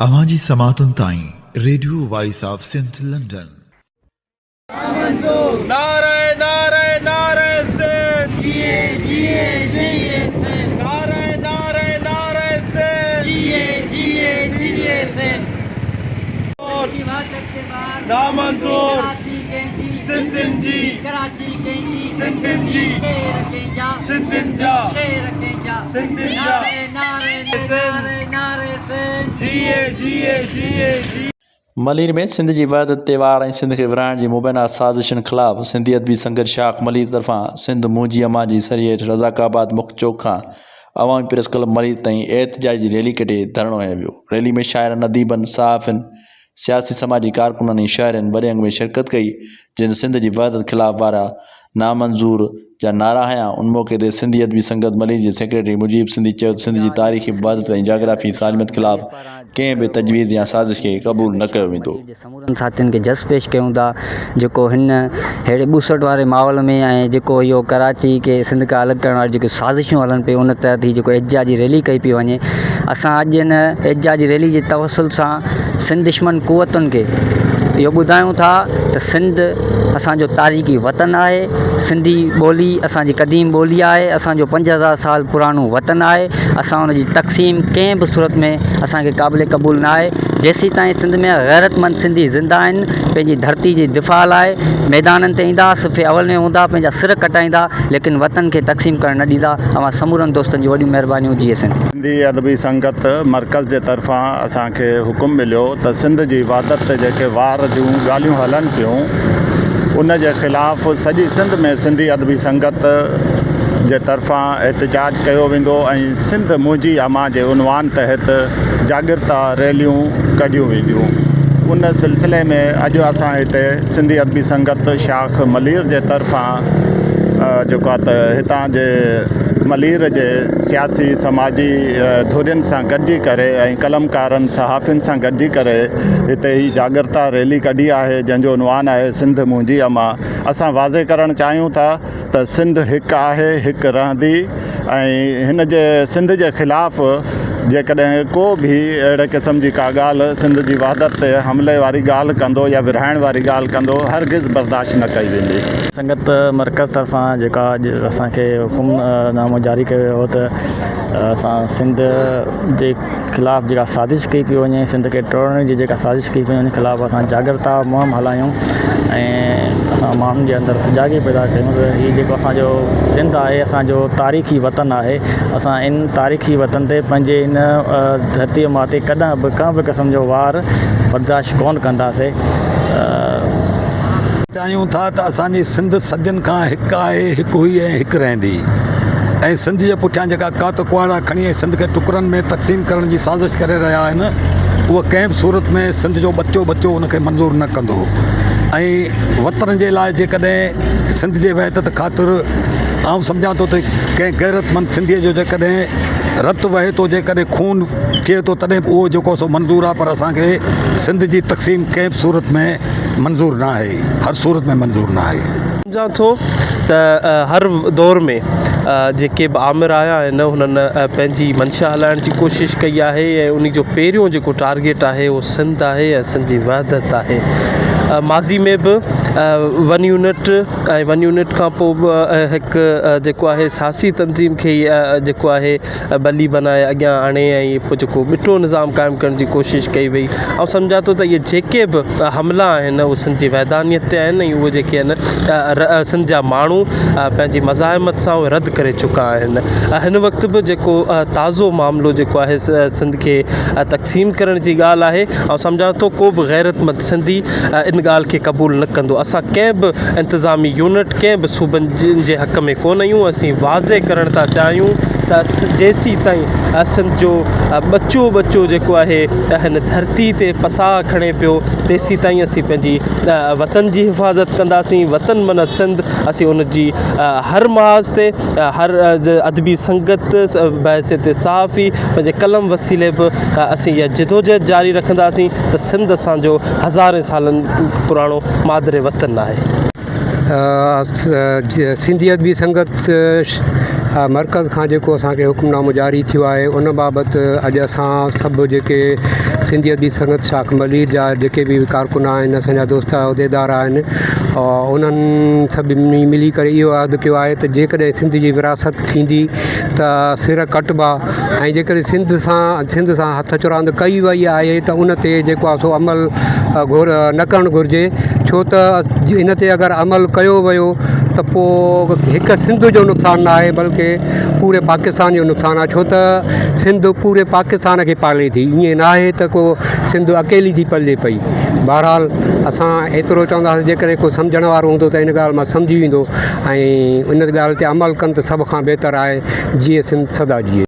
اوهان جي سماعتن تائين radio voice of Sindh London. نعره نعره نعره Sindh جيئي جيئي جيئي سنڌ نعره نعره نعره سنڌ جيئي جيئي جيئي سنڌ نامنظور سنڌين جي سنڌين جي سنڌين جا سنڌين جا سنڌ جيئي جيئي جيئي جيئي. ملير ۾ سنڌ جي وحدت تي وار ۽ سنڌ کي ورهائڻ جي مبينا سازشن خلاف سنڌي ادبي سنگت شاخ ملير طرفان سنڌ منهنجي امان جي سري هيٺ رزاق آباد مک چوڪ کان عوامي پريس ڪلب ملير تائين احتجاجي ريلي ڪڍي ڌرڻو هنيو ويو. ريلي ۾ شاعرن، اديبن، صحافين، سياسي سماجي ڪارڪنن ۽ شهرين وڏي انگ ۾ شرڪت ڪئي جن سنڌ جي وحدت خلاف وارا نامنظور جا نعرا هنيا. ان موقعي تي سنڌي ادبي سنگت ملير جي سيڪريٽري مجيب سنڌي چيو ته سنڌ جي تاريخي وحدت ۽ جاگرافي سالميت خلاف ڪنهن به تجويز يا سازش کي قبول نه ڪيو ويندو. جي سمورن ساٿين کي جس پيش ڪيون ٿا جيڪو هن ههڙي ٻوسٽ واري ماحول ۾ ۽ جيڪو اهو ڪراچي کي سنڌ کان الڳ ڪرڻ واريون جيڪي سازشون هلن پيون ان تحت هي جيڪو احتجاجي ريلي ڪئي پئي وڃي اسان اڄ هن احتجاجي ريلي جي توسل سان سنڌ دشمن قوتن کي اهو ٻڌايون ٿا ته سنڌ اسانجو تاريخي وطن آهي سنڌي ٻولي اسانجي قديم ٻولي آهي اسانجو 5000 سال پراڻو وطن آهي اسان ان جي تقسيم ڪنهن به صورت ۾ اسانکي قابل قبول نه آهي جيسين تائين سنڌ ۾ غيرتمند سنڌي زنده آهن پنهنجي ڌرتي جي دفاع لاء ميدانن تي ايندا صف اول ۾ هوندا پنهنجا سر ڪٽائيندا ليڪن وطن کي تقسيم ڪرڻ نه ڏيندا اوهان سمورن دوستن جون وڏيون مهربانيون جيئي سنڌ. سنڌي ادبي سنگت مرڪز جي طرفان اسان کي حڪم مليو ته سنڌ جي وحدت تي جيڪي وار جون ڳالهيون هلن پيون ان جي خلاف سڄي سنڌ ۾ سنڌي ادبي سنگت جي طرفان احتجاج ڪيو ويندو ۽ سنڌ منهنجي امان جي عنوان تحت جاڳرتا ريليون ڪڍيون وينديون ان سلسلي ۾ اڄ اسان هتي سنڌي ادبي سنگت شاخ ملير جي طرفان جيڪو آهي ته هتان جي ملير جي سياسي سماجي ڌرين سان گڏجي ڪري ۽ قلمڪارن صحافين سان گڏجي ڪري هتي هي جاڳرتا ريلي ڪڍي آهي جنهن جو عنوان آهي سنڌ منهنجي امان اسان واضح ڪرڻ چاهيون ٿا ته سنڌ هڪ آهي هڪ رهندي ۽ هن جي سنڌ جي خلاف جيڪڏهن ڪو به اهڙي قسم جي ڪا ڳالهه سنڌ جي وحدت تي حملي واري ڳالهه ڪندو يا ورهائڻ واري ڳالهه ڪندو هرگز برداشت نه ڪئي ويندي. سنگت مرڪز طرفان جيڪا اڄ اسان کي حڪم نامو جاري ڪيو ويو هو ته اسان سنڌ جي خلاف جيڪا سازش ڪئي پئي وڃي سنڌ کي ٽوڙڻ جي جيڪا سازش ڪئي پئي وڃي ان خلاف اسان جاڳرتا مهم هلايون ۽ اسان ماڻهن جي اندر سجاڳي پيدا ڪيون ته هي جيڪو اسانجو سنڌ آهي اسانجو تاريخي وطن آهي اسان ان تاريخي وطن تي پنهنجي ان ڌرتي ماء تي ڪڏهن به ڪنهن به قسم جو وار برداشت ڪونه ڪنداسين. چاهيون ٿا ته اسان جي سنڌ صدين کان هڪ آهي، هڪ هئي ۽ هڪ رهندي ۽ سنڌ جي پٺيان جيڪا ڪات ڪهاڙا کڻي ۽ سنڌ کي ٽڪرن ۾ تقسيم ڪرڻ جي سازش ڪري رهيا آهن اها ڪنهن به صورت ۾ سنڌ جو ٻچو ٻچو ان کي منظور نه ڪندو ۽ وطن جي لاء جيڪڏهن سنڌ جي وحدت خاطر آئون سمجهان ٿو ته ڪنهن غيرتمند سنڌيء جو جيڪڏهن رت وهي ٿو جيڪڏهن خون ٿئي ٿو تڏهن به اهو جيڪو سو منظور آهي پر اسان کي سنڌ جي تقسيم ڪنهن به صورت ۾ منظور ناهي هر صورت ۾ منظور ناهي. سمجهان ٿو ته هر دور ۾ جيڪي به آمر آيا آهن انهن پنهنجي منشا هلائڻ جي ڪوشش ڪئي آهي ۽ ان جو پهريون جيڪو ٽارگيٽ آهي اهو سنڌ آهي ۽ سنڌ جي وحدت آهي ماضي ۾ به ون يونٽ ۽ ون يونٽ کان پوء به هڪ جيڪو آهي سياسي تنظيم کي جيڪو آهي ٻلي بنائي اڳيان آڻي ۽ پوء جيڪو ٻٽو نظام قائم ڪرڻ جي ڪوشش ڪئي وئي. آئون سمجهان ٿو ته اهي جيڪي به حملا آهن اهي سنڌ جي وحدانيت تي آهن ۽ اهي جيڪي آهن سنڌ جا ماڻهو پنهنجي مزاحمت سان اهي رد ڪري چڪا آهن. هن وقت به جيڪو تازو معاملو جيڪو آهي سنڌ کي تقسيم ڪرڻ جي ڳالهه آهي آئون سمجهان ٿو ڪو به غيرتمند سنڌي ان ڳالهه کي قبول نه ڪندو. اسان ڪنهن به انتظامي يونٽ ڪنهن به صوبن جي حق ۾ ڪونه آهيون اسين واضح ڪرڻ ٿا چاهيون ته جيسيتائين سنڌ جو ٻچو ٻچو جيڪو آهي هن ڌرتي تي پساهه کڻي پيو تيسيتائين اسين پنهنجي وطن جي حفاظت ڪنداسين وطن معنيٰ سنڌ اسين ان جي هر محاذ تي هر ادبي سنگت بحيثيت صحافي پنهنجي قلم وسيلي به اسين اها جدوجهد جاري رکنداسين ته سنڌ اسانجو هزارين سالن پراڻو مادر وطن آهي. سنڌي ادبي سنگت مرڪز کان جيڪو اسان کي حڪم نامو جاري ٿيو آهي ان بابت اڄ اسان سڀ جيڪي سنڌي ادبي سنگت شاخ ملير جا جيڪي به ڪارڪن آهن اسان جا دوست عهديدار آهن انهن سڀني ملي ڪري اهو عهد ڪيو آهي ته جيڪڏهن سنڌ جي ورهاست ٿيندي ته سر ڪٽبا ۽ جيڪڏهن سنڌ سان سنڌ سان هٿ چراند ڪئي وئي آهي ته ان تي جيڪو آهي سو عمل گهر نه ڪرڻ گهرجي ڇو ته ان تي اگر عمل ڪيو ويو ته پوء هڪ سنڌ جو نقصان نه آهي بلڪه پوري پاڪستان جو نقصان آهي ڇو ته سنڌ پوري پاڪستان کي پالي ٿي ائين نه آهي ته ڪو سنڌ اڪيلي ٿي پلجي پئي بهرحال اسان ايترو چونداسين جيڪڏهن ڪو سمجهڻ وارو هوندو ته ان ڳالهه مان سمجهي ويندو ۽ ان ڳالهه تي عمل ڪن ته سڀ کان بهتر آهي جيئي سنڌ سدا جيئي.